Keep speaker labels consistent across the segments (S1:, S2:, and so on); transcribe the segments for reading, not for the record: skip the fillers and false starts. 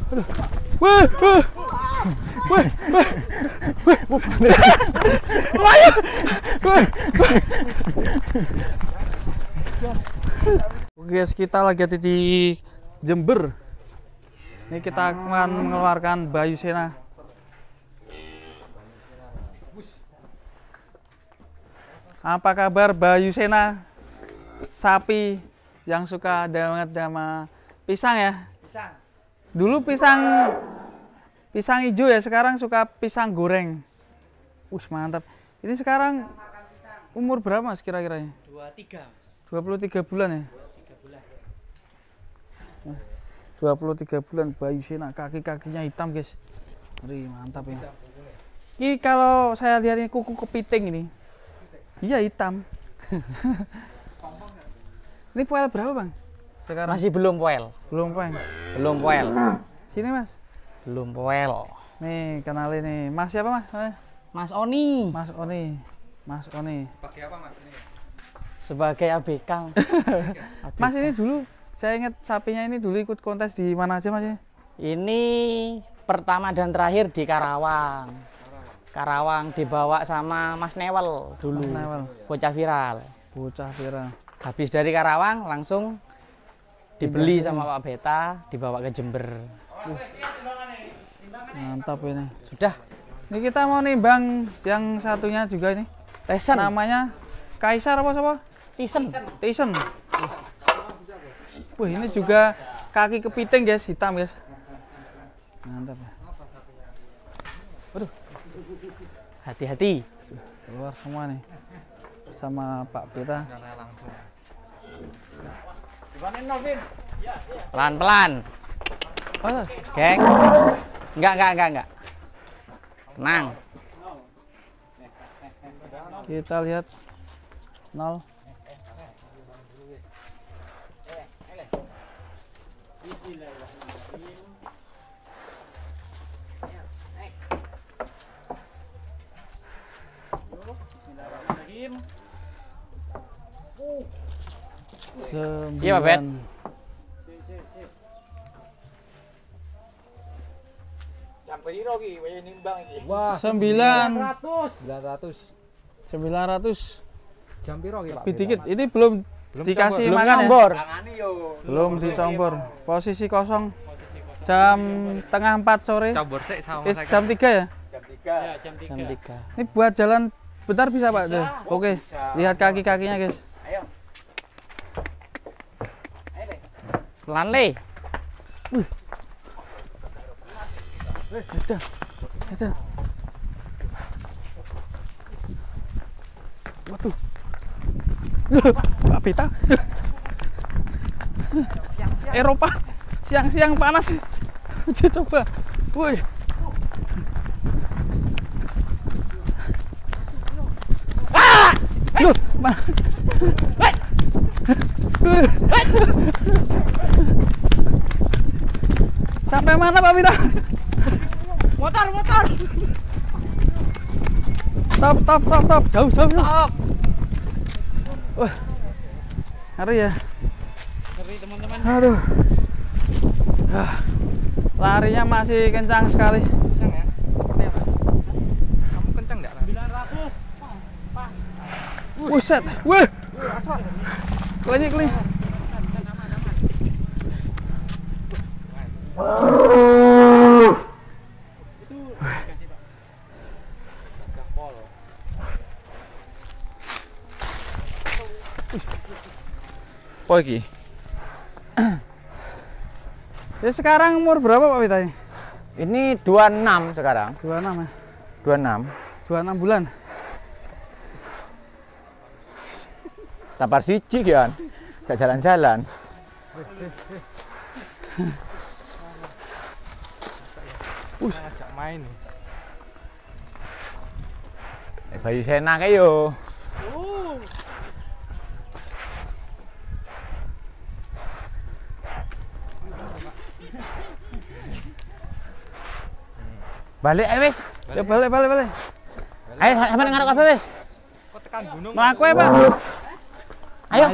S1: Aduh. Wih, wih. Wih, wih. Wih. Wih. Oke, guys, kita lagi ada di Jember. Ini kita akan mengeluarkan Bayu Sena. Apa kabar Bayu Sena? Sapi yang suka banget sama pisang ya? Pisang. Dulu pisang hijau ya, sekarang suka pisang goreng. Mantap. Ini sekarang umur berapa Mas kira-kiranya?
S2: 23, Mas.
S1: 23 bulan ya?
S2: 23 bulan.
S1: 23 bulan Bayu Sena, kaki-kakinya hitam, guys. Ngeri, mantap ya. Ini kalau saya lihat ini kuku kepiting ini. Iya, hitam. Ini poel berapa, Bang? Sekarang?
S2: Masih belum poel.
S1: Belum poel.
S2: Belum poel.
S1: Sini, Mas.
S2: Belum poel.
S1: Nih, kenalin nih. Mas siapa, Mas?
S2: Mas Oni.
S1: Mas Oni. Mas Oni.
S3: Pakai apa, Mas? Ini?
S2: Sebagai ABK. ABK.
S1: Mas ini dulu saya ingat sapinya ini dulu ikut kontes di mana aja, Mas?
S2: Ini pertama dan terakhir di Karawang. Karawang dibawa sama Mas Newel dulu.
S1: Mas Newel.
S2: Bocah viral.
S1: Bocah viral.
S2: Habis dari Karawang langsung dibeli sama Pak Beta, dibawa ke Jember.
S1: Mantap ini.
S2: Sudah.
S1: Ini kita mau nimbang yang satunya juga ini.
S2: Tyson.
S1: Namanya Kaisar apa siapa?
S2: Tyson.
S1: Tyson. Wah, ini juga kaki kepiting, guys, hitam, guys. Mantap ya. Waduh.
S2: Hati-hati.
S1: Keluar semua nih. Sama Pak Beta.
S2: Pelan-pelan. Geng. Enggak. Tenang.
S1: Kita lihat 0.
S2: Iya, Pak Bet.
S1: Wah, 900. 900.
S3: Jam piro iki, Pak?
S1: Lebih dikit. Ini belum dikasih makan ya? Belum dicombor. Posisi kosong. Jam 3:30 sore. Jam 3 ya?
S3: Jam 3.
S2: Ya, jam 3. Jam 3.
S1: Ini buat jalan bentar bisa, Pak?
S2: Bisa.
S1: Oke,
S2: bisa.
S1: Lihat kaki-kakinya, guys.
S2: Ayo. Pelan, Le.
S1: Ada. Waduh. Pak Beta. Eropa. Siang-siang panas. Coba. Woi. Ah! Loh, sampai mana Pak Bita?
S2: Motor.
S1: Stop. Jauh.
S2: Stop.
S1: Wah. Ngeri ya.
S2: Ngeri, teman-teman.
S1: Aduh. Larinya masih kencang sekali.
S3: Kencang ya? Seperti apa? Kamu kencang enggak?
S2: 900. Pas.
S1: Buset. Wah. Kelinyi.
S3: Apa iki?
S1: Ya sekarang umur berapa Pak Wita?
S3: Ini 26 sekarang.
S1: 26 ya?
S3: 26.
S1: 26 bulan.
S3: Tampar siji kan. Gak jalan-jalan. Ajak main. Bayu Sena kae yo. Balik ayo wis.
S1: Ya balik.
S3: Ayo sampean ngarep kabeh wis.
S4: Kok tekan gunung.
S1: Mlaku ae, Pak.
S3: Ayo.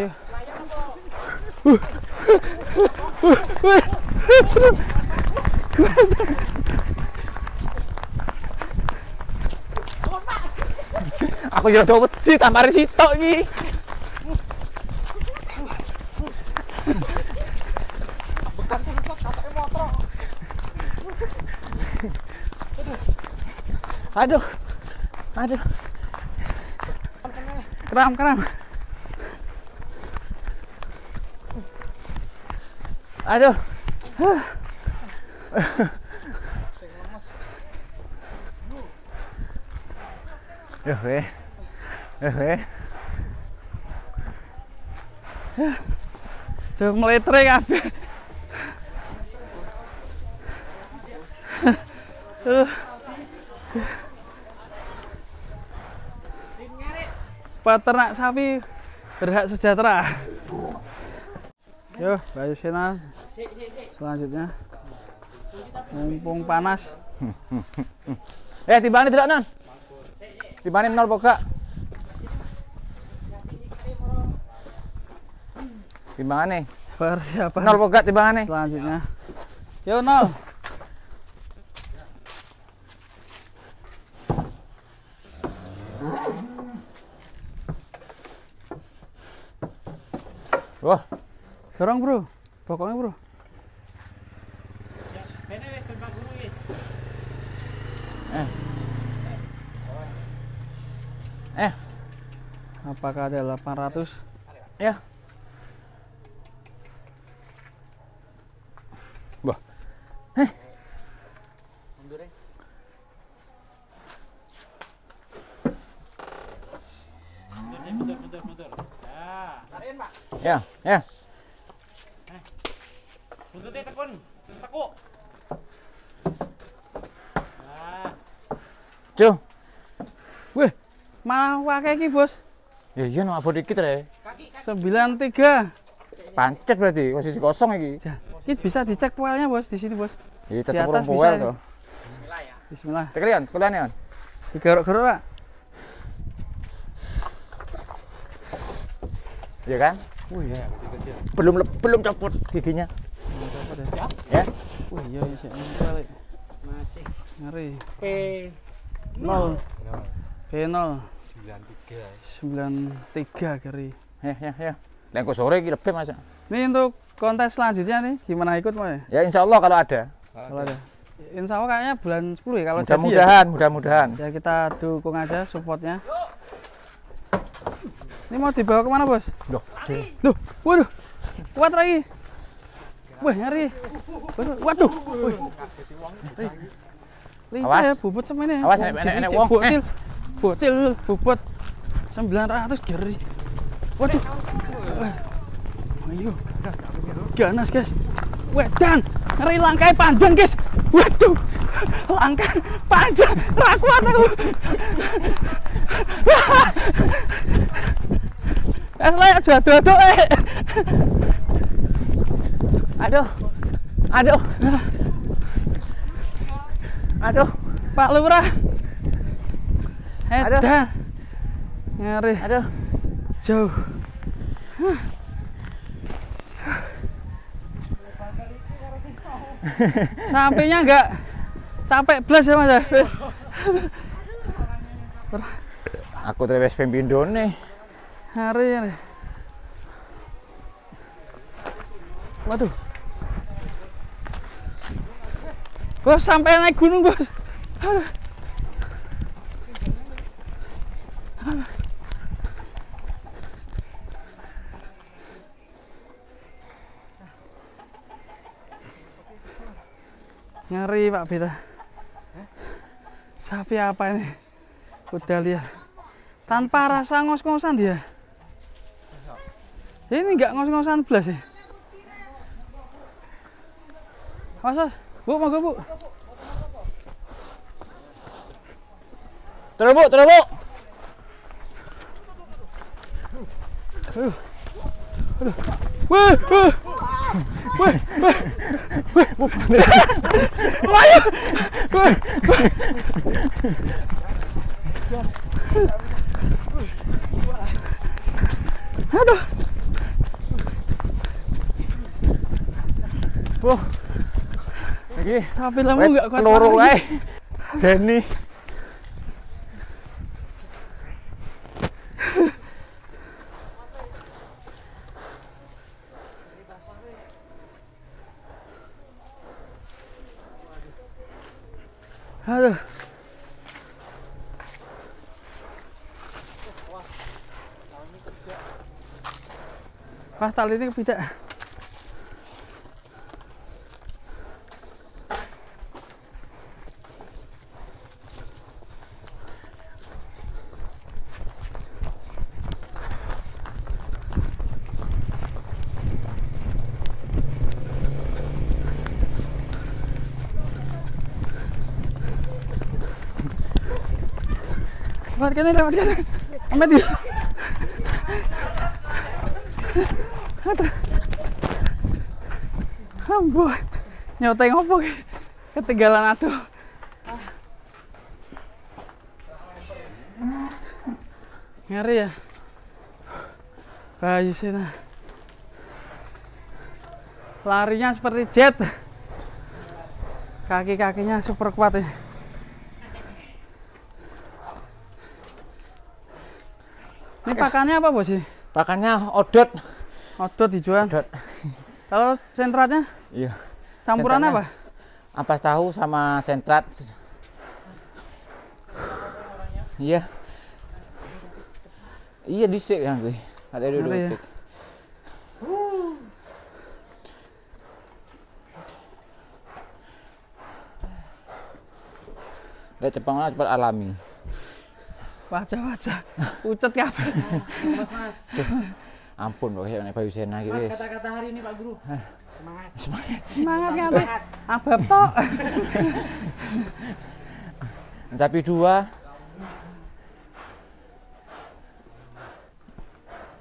S2: Aku yo rada wedi tampare sitok iki.
S3: Bekan sesat katake motro.
S2: Aduh. Aduh.
S1: Kram, kram.
S2: Aduh. Yo we.
S1: Tuh meletre kabeh. Peternak sapi berhak sejahtera. Yo, Bayu Sena. Selanjutnya. Mumpung panas.
S2: Timbangane delok, Non. Timbangane 0 apa gak? Timbangane.
S1: Persiapan.
S2: 0 apa gak timbangane?
S1: Selanjutnya. Yo 0.
S2: Wah.
S1: Dorong, Bro. Pokoknya, Bro. Apakah ada 800?
S2: Ya. Wah.
S4: Mundur.
S2: Ya, ya.
S4: Buntutnya tekun, tekuk. Nah.
S2: Cuh.
S1: Wih, malah wae iki, Bos.
S2: Ya iya no abot dikit re.
S1: 93.
S2: Pancet berarti posisi kosong iki.
S1: Ya, ini bisa dicek poelnya, Bos, di sini, Bos.
S2: Iya, tetep urung poel to.
S4: Bismillah ya.
S1: Bismillah.
S2: Tekelian, kulian ya.
S1: Digerok-gerok, Pak.
S2: Iya kan?
S1: Oh iya.
S2: Belum copot giginya.
S1: Belum copot ya.
S2: Ya.
S1: Oh iya, iya, masih ngeri. P0. P0. 93. 93 geri.
S2: Ya, ya, ya. Lah kok sore iki lebih Mas.
S1: Ini untuk kontes selanjutnya nih, gimana ikut Mas?
S2: Ya insya Allah kalau ada.
S1: Kalau ada. Insya Allah kayaknya bulan 10 ya kalau jadi.
S2: Mudah-mudahan, mudah-mudahan.
S1: Ya kita dukung aja supportnya. Ini mau dibawa kemana, Bos?
S2: Loh,
S1: loh, waduh, kuat lagi. Wah, nyari. Waduh. Lincah ya, bobot semene.
S2: Awas, enek wong.
S1: Bocil, bocil, bobot 900 geri. Waduh. Ayo. Ganas, guys. Wedan, ngeri langkai panjang, guys. Waduh. Langkah panjang, ra kuat aku. Es layak jatuh-jatuh.
S2: Aduh. Aduh. Aduh,
S1: Pak Lurah. Edan. Ngeri.
S2: Aduh.
S1: Jauh. Sampainya enggak capek blas ya, Mas.
S2: Aku terus pimpindone.
S1: Hari. Waduh. Bos sampai naik gunung, Bos. Aduh. Aduh. Ngeri Pak Bita. Sapi apa ini? Udah lihat. Tanpa rasa ngos-ngosan dia. Ini enggak ngos-ngosan blas ya. Mas, mas. Bu, monggo, Bu.
S2: Terus, Bu, terus, Bu.
S1: Aduh. Aduh. Wih, wih. Wih, wih. Wih. Wih. Wih. Aduh.
S2: Wah. Iki Iki
S1: sapi lemu enggak kuat.
S2: Loro wae. Deni.
S1: Aduh. Pas tali ini kepidak. Lewat kene, lewat kene. Amat ya. Aduh. Amboh. Nyoteng opo ki? Ketinggalan aduh. Ngeri ya. Bayu Sena. Larinya seperti jet. Kaki-kakinya super kuat ya. Ini pakannya apa, Bos?
S2: Pakannya odot.
S1: Odot dijual.
S2: Odot.
S1: Kalau sentratnya?
S2: Iya.
S1: Campuran apa?
S2: Ampas tahu sama sentrat. Iya. Iya dhisik kan kuwi. Ada dulu.
S1: Ya.
S2: Lek Jepang cepat alami.
S1: Wajah-wajah pucet kabeh.
S4: Mas, mas.
S2: Ampun kok nek Bayu Sena iki wis.
S4: Mas, kata-kata hari ini Pak Guru. Semangat.
S2: Semangat.
S1: Semangat kabeh. Abab tok.
S2: Sapi dua.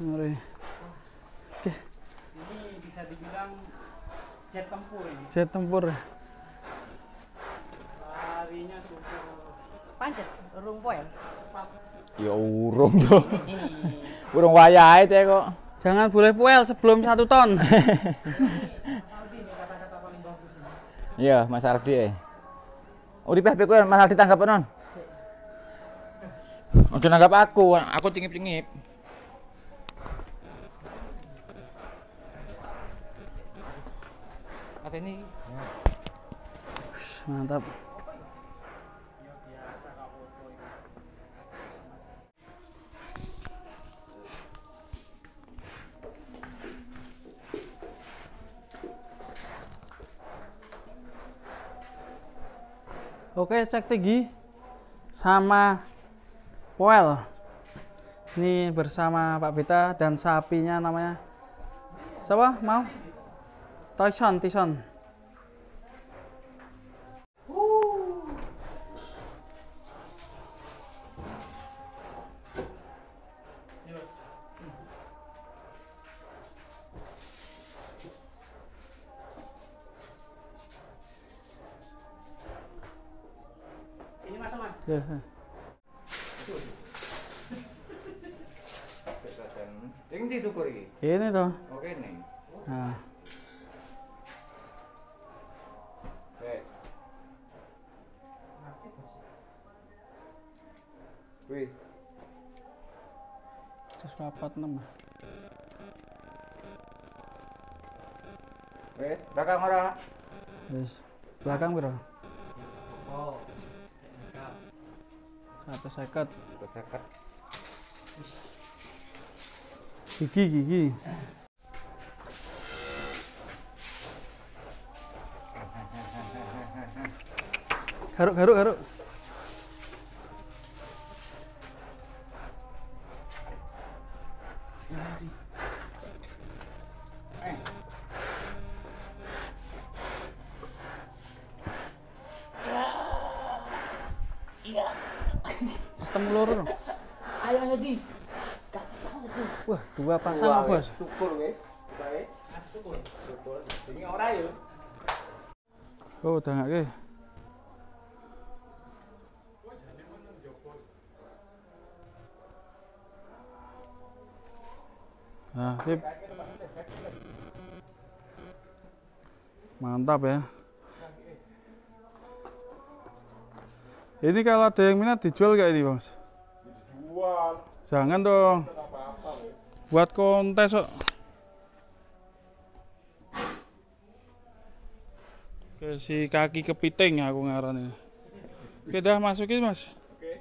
S1: Ngeri. Oke.
S4: Ini bisa dibilang jet tempur ini.
S1: Jet tempur.
S4: Larinya super.
S3: Pancet, urung poel.
S2: Ya urung tuh. Urung wayahe teh kok.
S1: Jangan boleh puel sebelum 1 ton.
S4: Mas Aldi ini kata-kata paling bagus ini.
S2: Iya, Mas Aldi. Uripe HP kowe Mas Aldi tanggap non. Ojo nanggap aku cingip-cingip.
S4: Kata ini.
S1: Mantap. Oke, cek tinggi sama poel. Ini bersama Pak Bita dan sapinya namanya siapa? Mau? Tyson, Tyson.
S4: Ini mas, mas.
S1: Ya.
S2: Ini ditukur iki.
S1: Ini toh.
S2: Oke nih.
S1: Nah.
S2: Wih.
S1: Terus 46.
S2: Wes, belakang ora?
S1: Wes. Belakang piro?
S4: Oh.
S1: 150.
S2: 150.
S1: Gigi gigi. Garuk garuk garuk. Temu loro.
S2: Ayo jadi.
S1: Wah, dua pasang, Bos.
S2: Tukur wis. Bae. Tukur. Tukur. Ini ora yo.
S1: Oh, udah enggak ke. Nah, sip. Mantap ya. Ini kalau ada yang minat dijual gak ini, Mas?
S5: Dijual.
S1: Jangan dong. Buat kontes kok. Oke, si kaki kepiting aku ngarannya. Oke, dah masukin, Mas.
S5: Oke.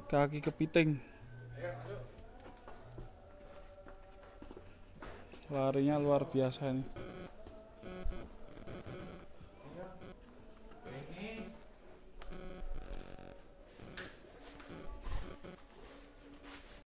S1: Kaki kepiting.
S5: Ayo, masuk.
S1: Larinya luar biasa ini.